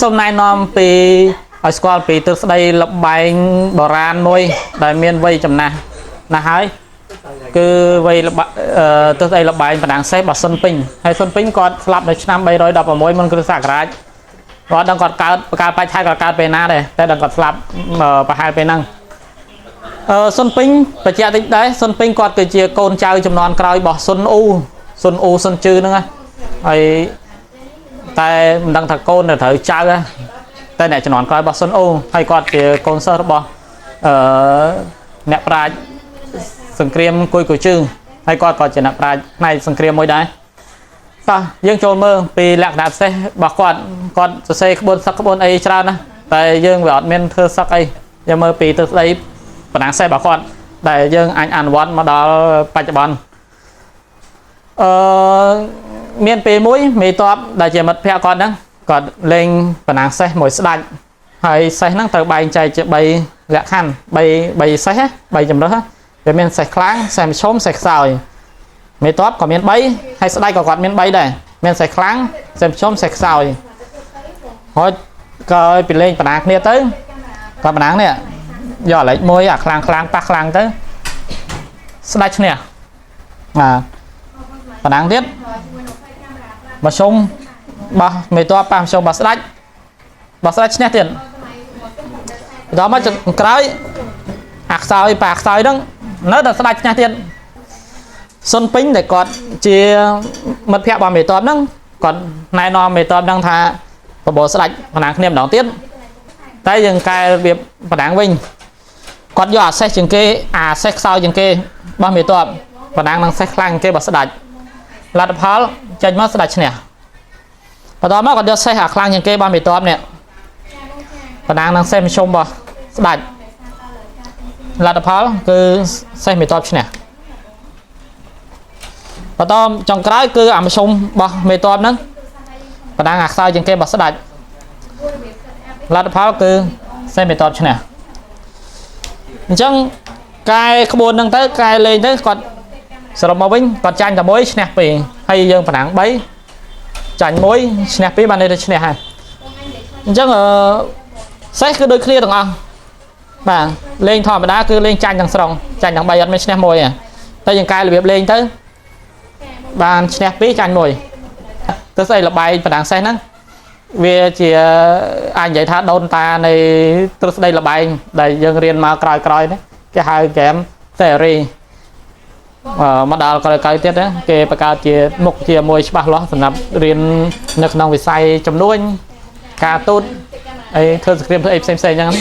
សូមណែនាំពីឲ្យស្គាល់ពីទ្រឹស្ដីលបែងបុរាណមួយ ដែលមានវ័យចំណាស់ណាស់ហើយគឺវ័យលបអឺទ្រឹស្ដីលបែងបណ្ដាំងសេះរបស់សុនពេញហើយសុនពេញគាត់ស្លាប់នៅឆ្នាំ316មុនគ្រិស្តសករាជគាត់ដឹងគាត់កើតកាលបច្ឆេទគាត់កើតពេលណាដែរតែដឹងគាត់ស្លាប់ប្រហែលពេលហ្នឹងអឺសុនពេញបញ្ជាក់តិចដែរសុនពេញគាត់គឺជាកូនចៅចំនួនក្រោយរបស់សុនអ៊ូសុនអ៊ូសុនជឺហ្នឹងណាហើយតែមិនដឹងថាកូនត្រូវចៅតែអ្នកជំនាន់ក្រោយរបស់សុនអ៊ូហើយគាត់ជាកូនសិស្សរបស់អឺអ្នកប្រាជ្ញសង្គ្រាមគុយគូជើងហើយគាត់ក៏ជាអ្នកប្រាជ្ញផ្នែកសង្គ្រាមមួយដែរតោះយើងចូលមើលពីលក្ខណៈពិសេសរបស់គាត់គាត់សរសេរក្បួនសឹកក្បួនអីច្រើនណាស់តែយើងវាអត់មានធ្វើសឹកអីយើងមើលពីទស្សន័យបណ្ដាសេះរបស់គាត់ដែលយើងអាចអនុវត្តមកដល់បច្ចុប្បន្នអឺមានពេលមួយមេតបដែលជាមិត្តភ័ក្តិគាត់ហ្នឹងគាត់លេងបណ្ដាសេះមួយស្ដាច់ហើយសេះហ្នឹងត្រូវបែងចែកជា3លក្ខខណ្ឌ3 3សេះ3ជំរើសវាមានសេះខ្លាំងសេះមធ្យមសេះខ្សោយមេតបក៏មាន3ហើយស្ដាច់ក៏គាត់មាន3ដែរមានសេះខ្លាំងសេះមធ្យមសេះខ្សោយហើយក៏ឲ្យពីលេងបណ្ដាគ្នាទៅគាត់បណ្ដានេះយកលេខ1អាខ្លាំងខ្លាំងប៉ះខ្លាំងទៅស្ដាច់ឈ្នះបាទបណ្ដាទៀតមធ្យមបោះមេតបប៉ះមធ្យមបោះស្ដាច់បោះស្ដាច់ឈ្នះទៀតបន្តមកចុងក្រោយអាខ្សោយប៉ះខ្សោយហ្នឹងនៅតែស្ដាច់ឈ្នះទៀតសុនពេញដែលគាត់ជាមិត្តភ័ក្តិរបស់មេតបហ្នឹងគាត់ណែនាំមេតបហ្នឹងថាបបោស្ដាច់បណ្ដាគ្នាម្ដងទៀតតែយើងកែរបៀបបណ្ដាវិញគាត់យកអាសេះជាងគេអាសេះខ្សោយជាងគេរបស់មេតបបណ្ដានឹងសេះខ្លាំងជាងគេរបស់ស្ដាច់លទ្ធផលចេញមកស្ដាច់ឈ្នះបន្តមកគាត់យកសេះអាខ្លាំងជាងគេរបស់មេតបនេះបណ្ដានឹងសេះមធ្យមរបស់ស្ដាច់លទ្ធផលគឺសេះមេតបឈ្នះបន្តចុងក្រោយគឺអាមធ្យមរបស់មេតបហ្នឹងបណ្ដាអាខ្សោយជាងគេរបស់ស្ដាច់លទ្ធផលគឺសេះមេតបឈ្នះអញ្ចឹងកែក្បួនហ្នឹងទៅកែលេងទៅគាត់សរុបមកវិញគាត់ចាញ់តែមួយឈ្នះពីរហើយយើងបណ្ដា3ចាញ់1ឈ្នះ2បានន័យថាឈ្នះហើយអញ្ចឹងអឺសេះគឺដូចគ្នាទាំងអស់បាទលេងធម្មតាគឺលេងចាញ់ទាំងស្រុងចាញ់ទាំង3អត់មានឈ្នះមួយទេតែយើងកែរបៀបលេងទៅបានឈ្នះ2ចាញ់1ទៅស្អីលបែងបណ្ដាសេះហ្នឹងវាជាអាចនិយាយថាដូនតានៃទ្រឹស្ដីលបែងដែលយើងរៀនមកក្រោយៗនេះគេហៅ game theory មកដល់ក្រោយៗទៀតណាគេបង្កើតជាមុខជាមួយច្បាស់លាស់សម្រាប់រៀននៅក្នុងវិស័យចំនួនការទូតអីធ្វើសង្គ្រាមធ្វើអីផ្សេងៗអញ្ចឹង